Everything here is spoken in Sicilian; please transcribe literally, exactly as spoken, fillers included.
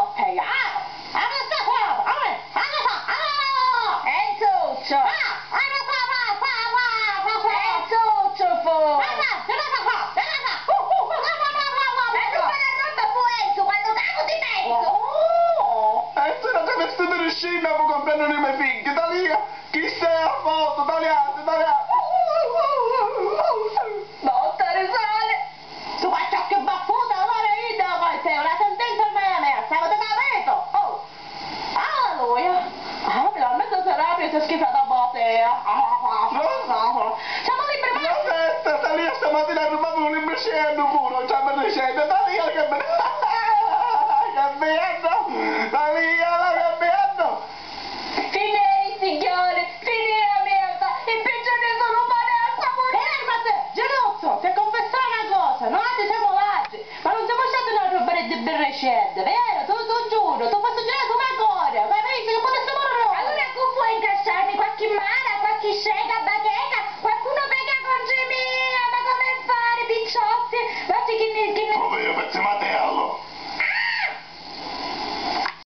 bottiglia. Ah! Arresta qua! Arre! Arre fa! Arre! Enzuccio! Ah! Arre fa fa fa fa fa fa! Enzuccio fu! Fa fa! Fa fa fa! Fa fa fa! Uh uh uh! Fa fa fa fa fa! Ma non me la rotta fu Enzo quando cago ti penso! Oh! Enzo, non ti vesti di riuscire, ma comprendo i miei figli, Talia! Chi sei a foto, Talia, Talia! Botta risale! Tu ma ciò che baffuta, allora idda poi sei una sentenza ormai a me, stavo da capito! Oh! Alleluia! Ah, finalmente si rapie e si schifata a battea! Siamo liberi, ma... Rosetta, Talia stamattina ha rubato un libricello puro, ciao per ricetta, Talia che be-, che bella! Talia!